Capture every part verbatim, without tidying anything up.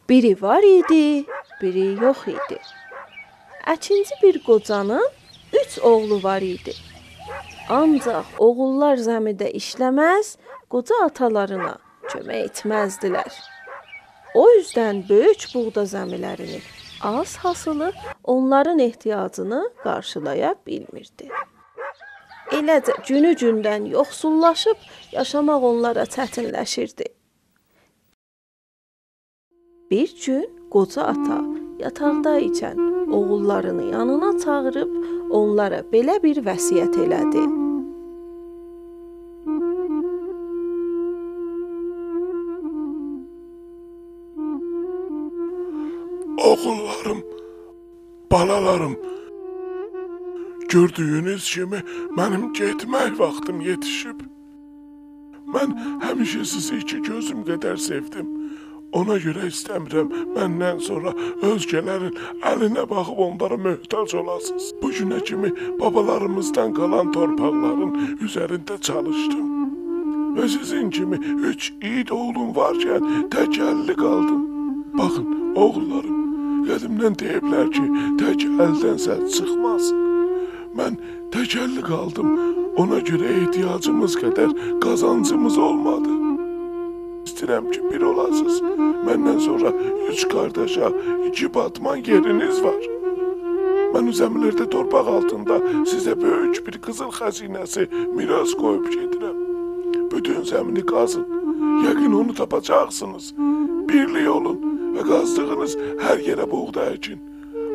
بیری وار ایدی، بیری یوخ ایدی. اکینچی بیر قوجانین اوچ اوغلو وار ایدی. آنجاق اوغوللار زمیده ایشله‌مز، قوجا آتالارینا کؤمک ائتمزدیلر. او اوزدن بؤیوک بوغدا زمیلرینین آز حاصیلی اونلارین احتیاجینی قارشیلایا بیلمیردی. ائله‌جه گونو گوندن یوخسوللاشیب یاشاماق اونلارا چتینلشیردی. بیر گون قوجا آتا یاتاقدا ایکن اوغوللارینی یانینا چاغیریب اونلارا بئله بیر وصیت ائله‌دی. اوغوللاریم، بالالاریم، گؤردویونوز کیمی منیم گئتمک واختیم یئتیشیب. من همیشه سیزی ایکی گؤزوم قدر سئودیم. اونا گؤره ایسته‌میرم مندن سونرا اؤزگه‌لرین الینه باخیب اونلارا محتاج اولاسینیز. بو گونه کیمی بابالاریمیزدان قالان تورپاقلارین اوزرینده چالیشدیم. و سیزین کیمی اوچ ایگید اوغلوم وارکن تک اللی قالدیم. باخین، اوغوللاریم، قدیمدن دئییبلر کی، تک الدن سس چیخماز. من تک اللی قالدیم. اونا گؤره احتیاجیمیز قدر قازانجیمیز اولمادی. ایسته‌ییرم کی، بیر اولاسینیز. مندن سونرا اوچ قارداشا ایکی باتمان یئرینیز وار. من او زمیلرده تورپاق آلتیندا سیزه بؤیوک بیر قیزیل خزینه‌سی میراث قویوب گئدیرم. بوتون زمینی قازین. یقین اونو تاپاجاقسینیز. بیرلیک اولون و قازدیغینیز هر یئره بوغدا اکین.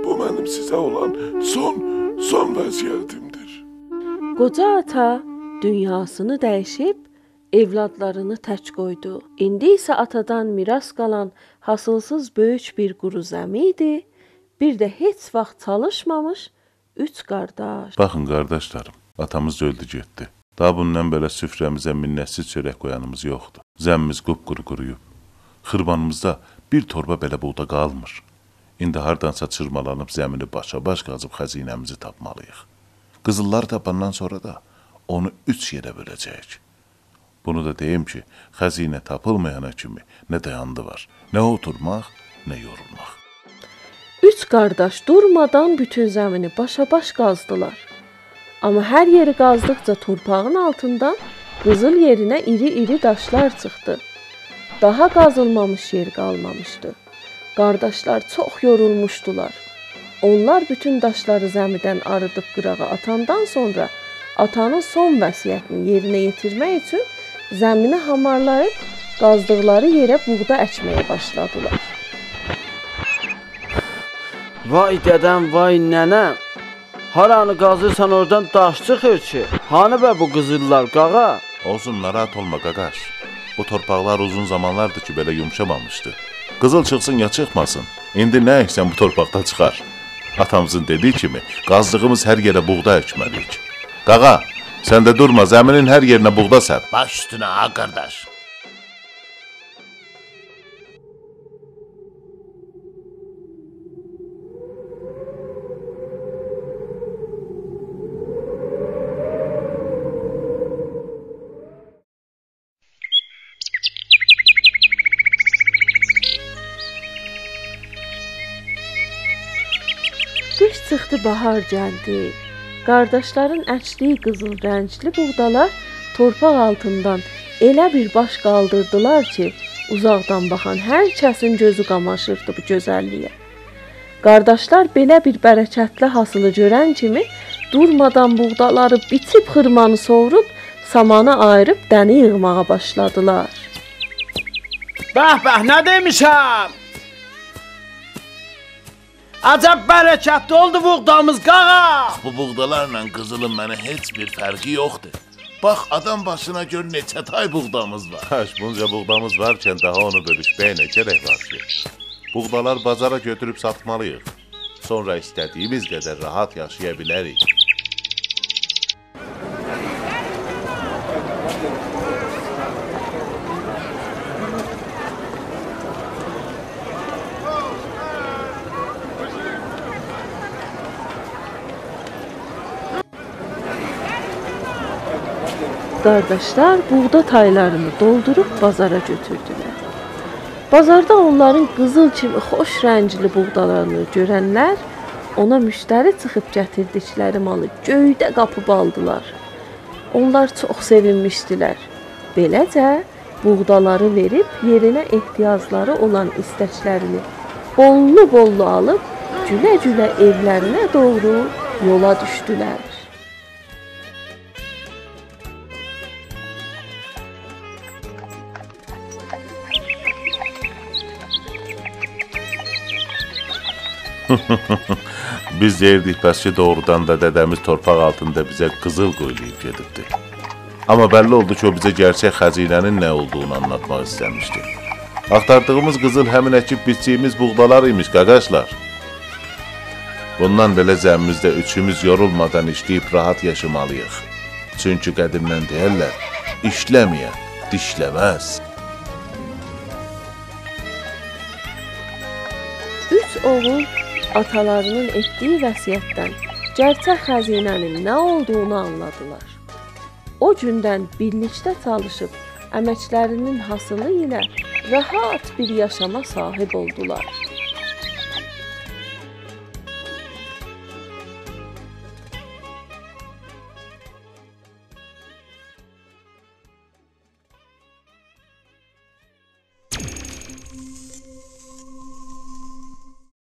بو منیم سیزه اولان سون، سون وصیتیمدیر. قوجا آتا دونیاسینی دییشیب، اولادلارینی تک قویدو. ایندی ایسه آتادان میراث قالان حاصیلسیز بؤیوک بیر قورو زمی ایدی، بیر ده هئچ واخت چالیشمامیش اوچ قارداش. باخین، قارداشلاریم، آتامیز اؤلدو گئتدی. داها بوندان بئله سفره‌میزه منت‌سیز چؤرک قویانیمیز یوخدور. زمیمیز قوپ‌قورو قورویوب. خیرمانیمیزدا بیر توربا بئله بوغدا قالمیر. ایندی هاردانسا چیرمالانیب زمینی باشاباش قازیب خزینه‌میزی تاپمالی‌ییق. قیزیللاری تاپاندان سونرا دا اونو اوچ یئره بؤله‌جه‌ییک. بونو دا دئییم کی، خزینه تاپیلمایانا کیمی نه دایاندی وار، نه اوتورماق، نه یورولماق. اوچ قارداش دورمادان بوتون زمینی باشاباش قازدیلار. آمما هر یئری قازدیقجا تورپاغین آلتیندان قیزیل یئرینه ایری-ایری داشلار چیخدی. داها قازیلمامیش یئر قالمامیشدی. قارداشلار چوخ یورولموشدولار. اونلار بوتون داشلاری زمیدن آریدیب قیراغا آتاندان سونرا آتانین سون وصیتینی یئرینه یئتیرمک اوچون زمینی هامارلاییب قازدیقلاری یئره بوغدا اکمه‌یه باشلادیلار. وای دده‌م، وای ننه‌م. هارانی قازیرسان، اورادان داش چیخیر کی. هانی به بو قیزیللار، قاغا؟ اولسون، ناراحت اولما، قاقاش. بو تورپاقلار اوزون زامانلاردیر کی، بئله یومشامامیشدی. قیزیل چیخسین یا چیخماسین، ایندی نه اکسن بو تورپاقدا چیخار. آتامیزین دئدیگی کیمی، قازدیغیمیز هر یئره بوغدا اکمه‌لی‌ییک. قاغا، سن ده دورما، زمی‌نین هر یئرینه بوغدا سر. باش اوستونه، آ قارداش. قیش چیخدی، باهار گلدی. قارداشلارین اکدیگی قیزیل رنگلی بوغدالار تورپاق آلتیندان ائله بیر باش قالدیردیلار کی، اوزاقدان باخان هر کسین گؤزو قاماشیردی بو گؤزللییه. قارداشلار بئله بیر برکتلی حاصیلی گؤرن کیمی دورمادان بوغدالاری بیچیب، خیرمانی سووروب، سامانی آییریب دنی ییغماغا باشلادیلار. به، به، نه دئمیشم؟ عجب برکتلی اولدو بوغدامیز، قاغا! بو بوغدالارلا قیزیلین منه هئچ بیر فرقی یوخدور. باخ، آدام باشینا گؤر نئچه تای بوغدامیز وار. کاش بونجا بوغدامیز وارکن داها اونو بؤلوشمه‌یه نه گرک وار کی؟ بوغدالار بازارا گؤتوروب ساتمالی‌ییق. سونرا ایسته‌دیگیمیز قدر راحت یاشایا بیلریک. قارداشلار بوغدا تایلارینی دولدوروب بازارا گؤتوردولر. بازاردا اونلارین قیزیل کیمی خوش رنگلی بوغدالارینی گؤرنلر اونا مشتری چیخیب گتیردیکلری مالی گؤیده قاپیب آلدیلار. اونلار چوخ سئوینمیشدیلر. بئله‌جه، بوغدالاری وئریب یئرینه احتیاجلاری اولان ایستکلرینی بوللو-بوللو آلیب، گوله-گوله ائولرینه دوغرو یولا دوشدولر. بیز دئییردیک، بس کی، دوغرودان دا دده‌میز تورپاق آلتیندا بیزه قیزیل قویلاییب گئدیبدی. آمما بللی اولدو کی، او بیزه گئرچک خزینه‌نین نه اولدوغونو آنلاتماق ایسته‌میشدی. آختاردیغیمیز قیزیل همین اکیب بیچدیییمیز بوغدالار ایمیش، قاقاشلار. بوندان بئله جمعیمیزده اوچوموز یورولمادان ایشله‌ییب راحت یاشامالی‌ییق. چونکی قدیمدن دئیرلر: «ایشله‌مه‌ین دیشله‌مز.» اوچ اوغول آتالارینین ائتدییی وصیتدن گئرچک خزینه‌نین نه اولدوغونو آنلادیلار. او گوندن بیرلیکده چالیشیب، امکلرینین حاصیلی ایله راحت بیر یاشاما صاحیب اولدولار.